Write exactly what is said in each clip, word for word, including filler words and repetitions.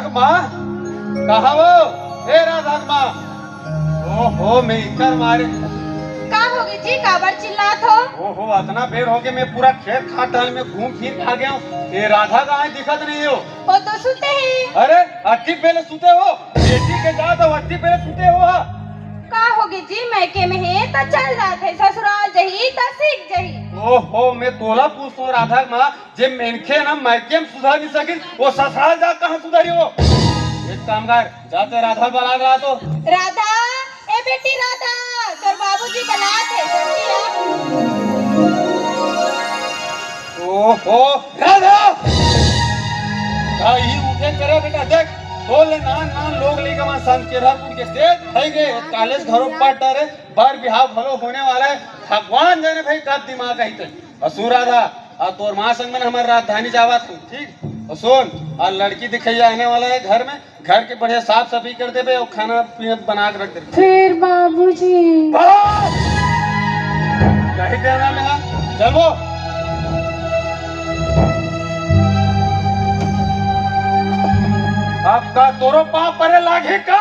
माँ, कहाँ हो? ए राधा माँ। ओहो, मैं इकर मारे। का होगे जी, काबर चिल्लात हो? ओहो, अतना बेर होगे, मैं पूरा खेत खार डाहर में घूम फिर के आ गया हूँ। ए राधा कहाँ हे, दिखत नहीं हो। वो तो सुते हे। अरे, अतकी बेर ले सुते हो? बेटी के जात हो, अतकी बेर ले सुते हो हा? का होगे जी, मइके में हे त चल जात हे, ससुराल जही त सीख जही। ओहो, मैं तोला पूछत हों राधा माँ, जे मनखे ना मइके में सुधर नहीं सकिस, वो ससुराल जा कहाँ सुधरही वो? एक काम कर, जा ते राधा बला ला तो। राधा, ए बेटी राधा, तोर बाबूजी बलात हे, जल्दी आ। ओहो, राधा! का ही उठे करे बेटा, देख, तोर ले नान नान लोग लइका मन संग के रह के तेज भई गे, कॉलेज घरो पढ़ डरे, बर बिहाव घलो होने वाला हे, भगवान जाने भाई कब दिमाग आही ते। अउ सुन राधा, अउ तोर माँ संग में हमर राजधानी जावत हूँ, ठीक? अउ सुन, अउ लड़की दिखइया आने वाला हे घर में, घर के बढ़िया साफ सफाई कर देबे अउ खाना पीना बना के रख देबे। फिर बाबूजी। बस! कही देना मैं, चल वो। अब का तोरो पाँव परे लागही का?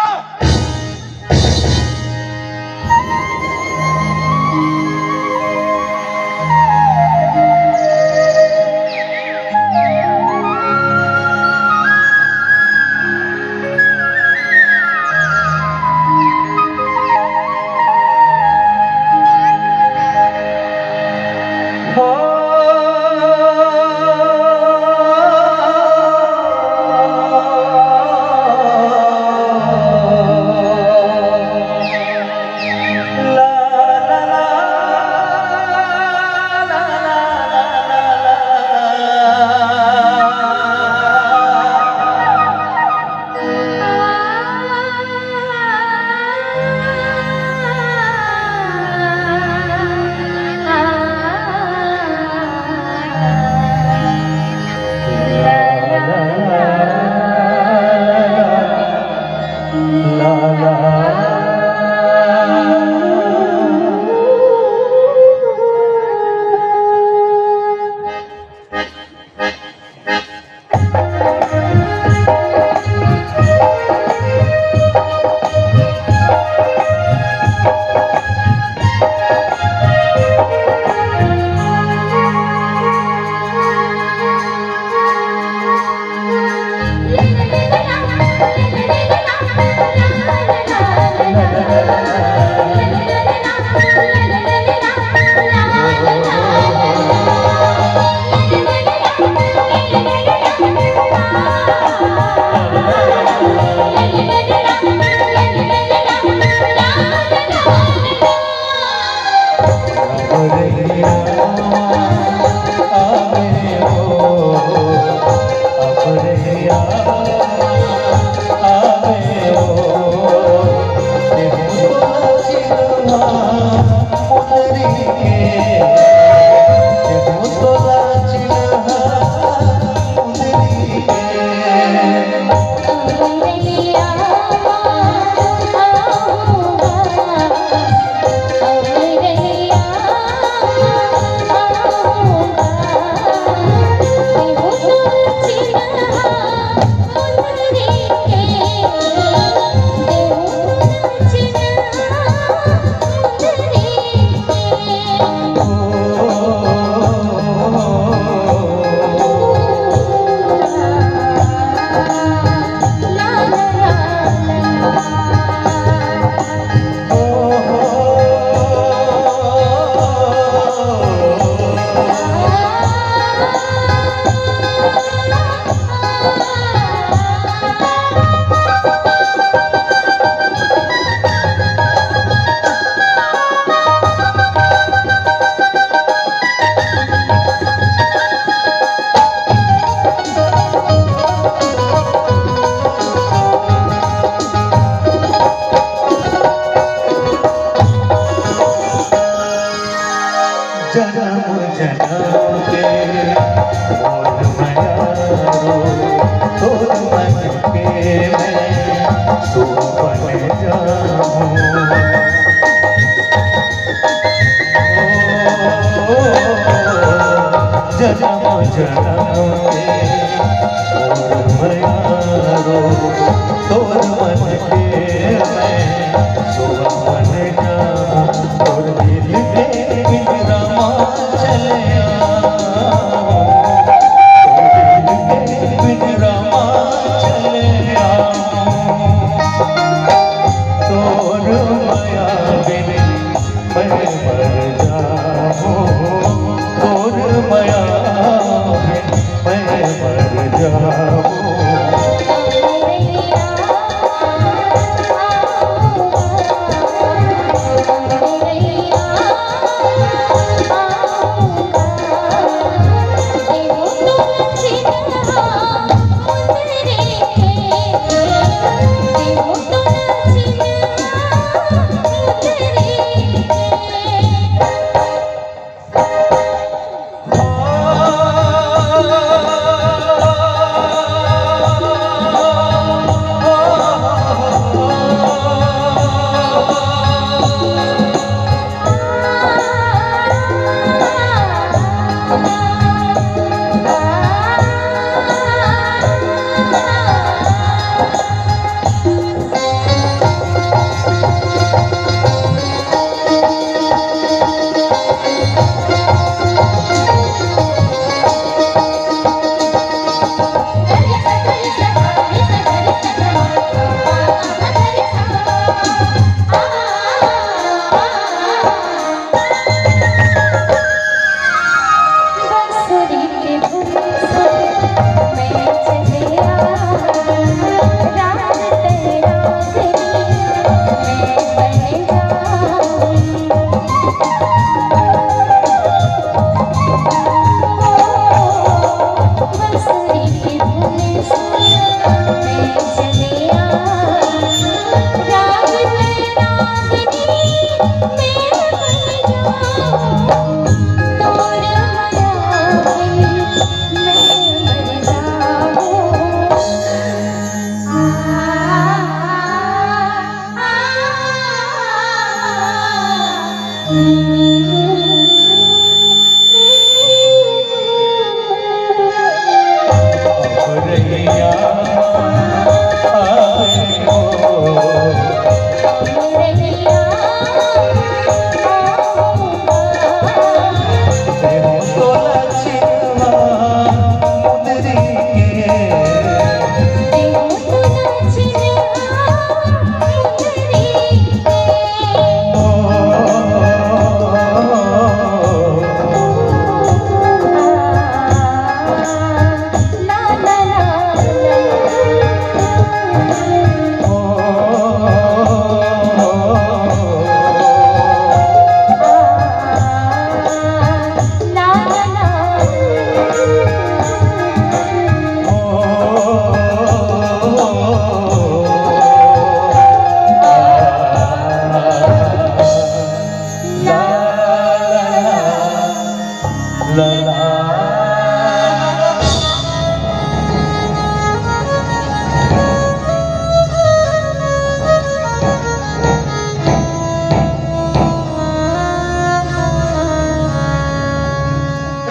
जनम जनम के मोर मयारो, तोर मन के मैं सुपन जाऊं। ओ, जनम जनम के मोर मयारो, मर जाऊं तोर मया में, मैं मर जाऊं।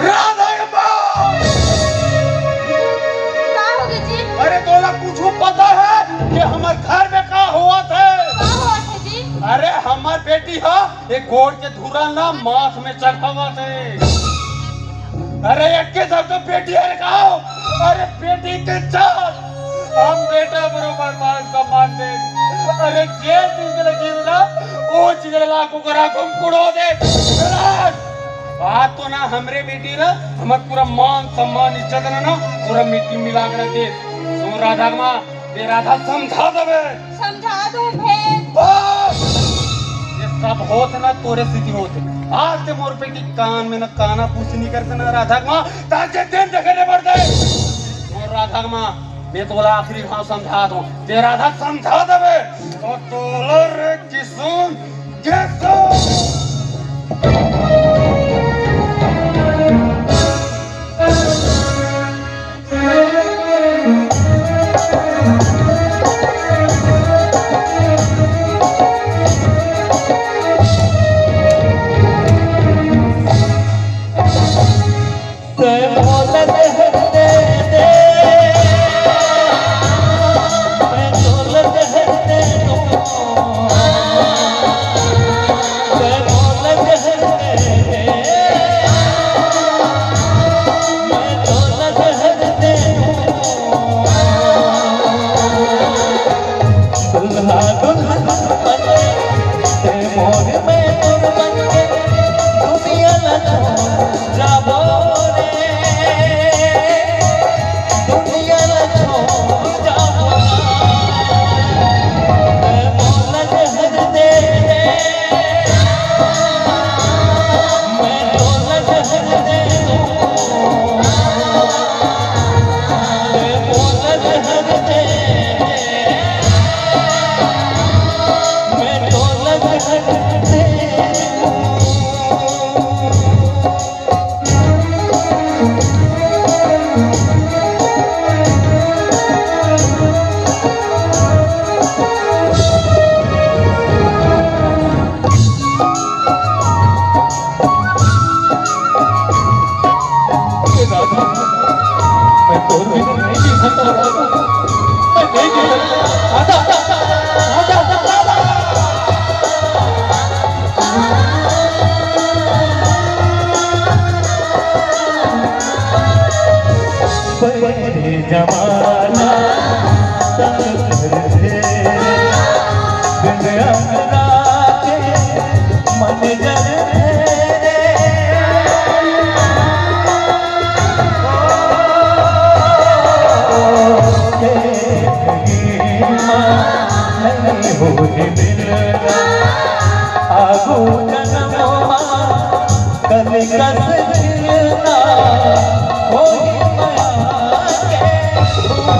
राधा के माँ! का होगे जी? अरे तोला कुछु पता है कि हमर घर में का होवत है? का होवत है जी? अरे हमर बेटी ह एक गोड़ के धुरा ना माथ में चढ़ावत है। अरे एके सब तो बेटी है का? अरे बेटी के चाल हम बेटा बरोबर मान सम्मान दे। अरे जे चीज लगी ना वो चीज ला कुकरा को कुड़ो दे। आज तो ना हमरे बेटी ना हमर पूरा मान सम्मान इज्जत ना ना पूरा मिट्टी मिला के रखे। सुन राधा माँ, ये राधा समझा देवे। समझा दूं भेद। बस! ये सब होत ना तोरे सीधी होत। आज ते मोर बेटी कान में ना काना पूछ नहीं करते ना राधा माँ, ताके दिन देखने पड़ते। मोर राधा माँ, मैं तोला आखिरी घाव समझा दूं। ते राधा समझा देवे। तो तोला रे किसुन, किसुन। जमाना तंग कर दे, बिन अंगना के मन जल दे। ओ, ये कहीं माँ नहीं होने मिलना, आगू जन्म माँ कल कस खिलना, होई मया के फूल।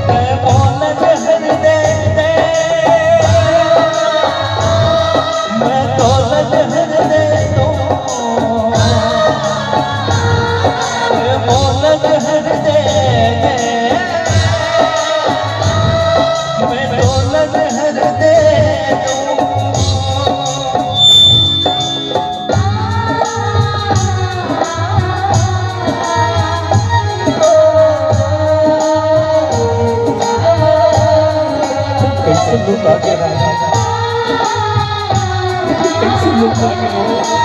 मैं मोला जहर दे दे, मैं तोला जहर दे दूं, मैं मोला जहर दे दे, मैं तोला जहर दे दूं। कैसे लोग आगे रहा, कैसे लोग आगे रहा।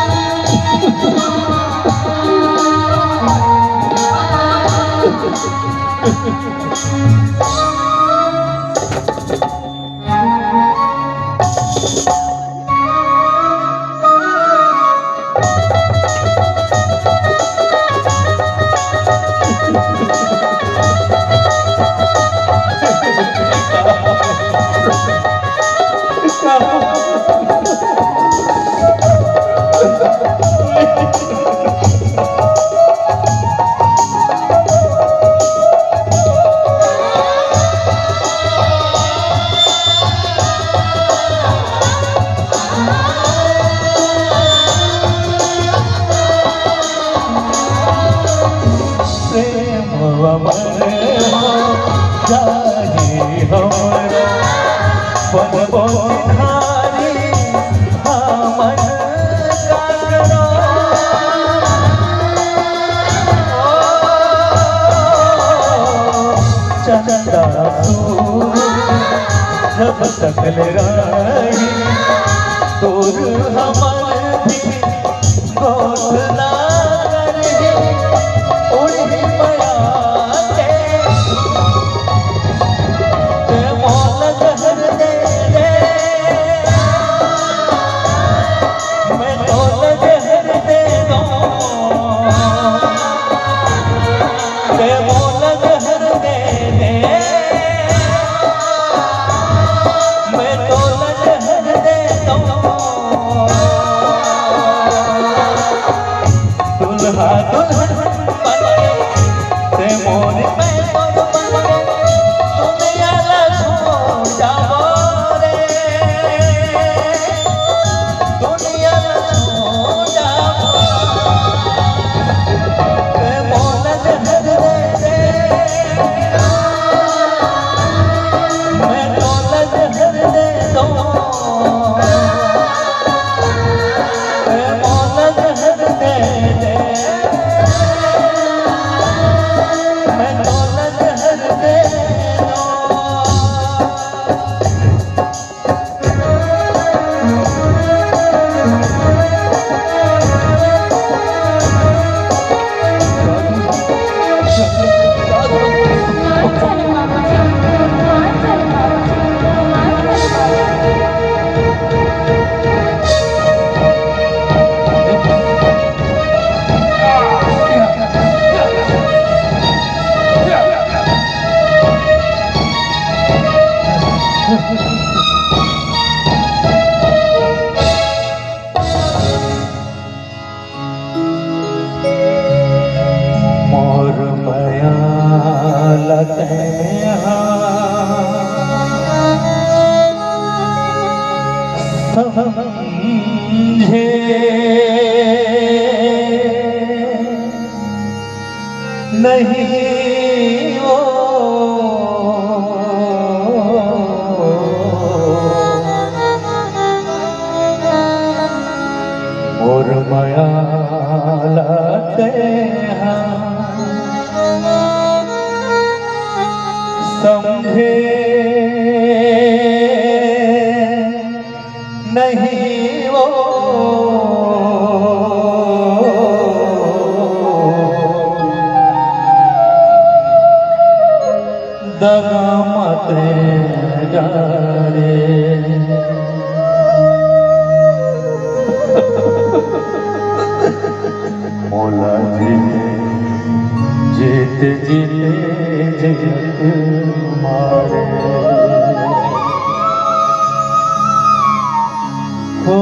प्रेम अमर हो जाही हमरा, पनबो धारी हमन काकरो। ओ, चंदा सूरज जब तक ले रही, तोर हमर भी गोठ ना करही, उड़ही मया के। ते मोला जहर दे दे, मैं तोला जहर दे दूं। ते मोला जहर दे दे, मैं तोला जहर दे दूं। दुल्हा दुल्हन बन के, ते मोर मैं तोर बन के, दुनिया ला छोड़ जाबो रे। दुनिया ला छोड़ जाबो, ते मोला जहर दे दे, मैं तोला जहर दे दूं, ते मोला जहर दे दे, मैं तोला जहर दे दूं। मोर मया ला तैं हा समझे नहीं ओ, मोर मया ला तैं हा समझे नहीं ओ। जीत जीते जगत मारे। हो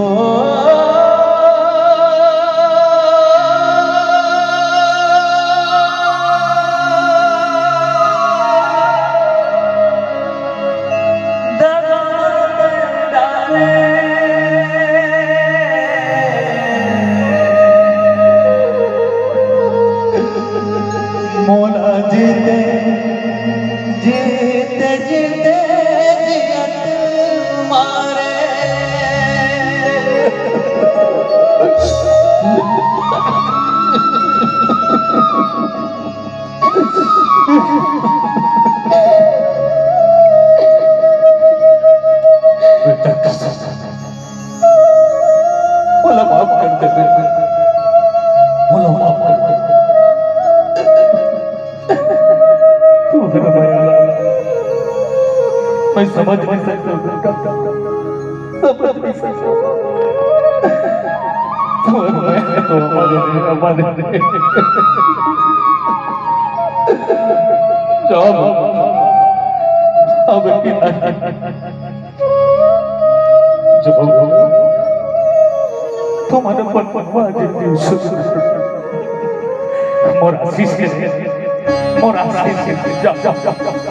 मोला जीते जीते जीते जियत मारे। बेटा कसम, मोला माफ कर दे बेटा, मोला माफ कर दे। तू हर मया, मैं समझ नहीं सकता बेटा, समझ नहीं सकता। तू हर मया तो हमारे लिए, हमारे लिए। जाओ, अब जो तुम्हारे पन पनवा जिंदगी सुख, मोर आशीष के, मोर आशीष के, जा, जा, जा, जा।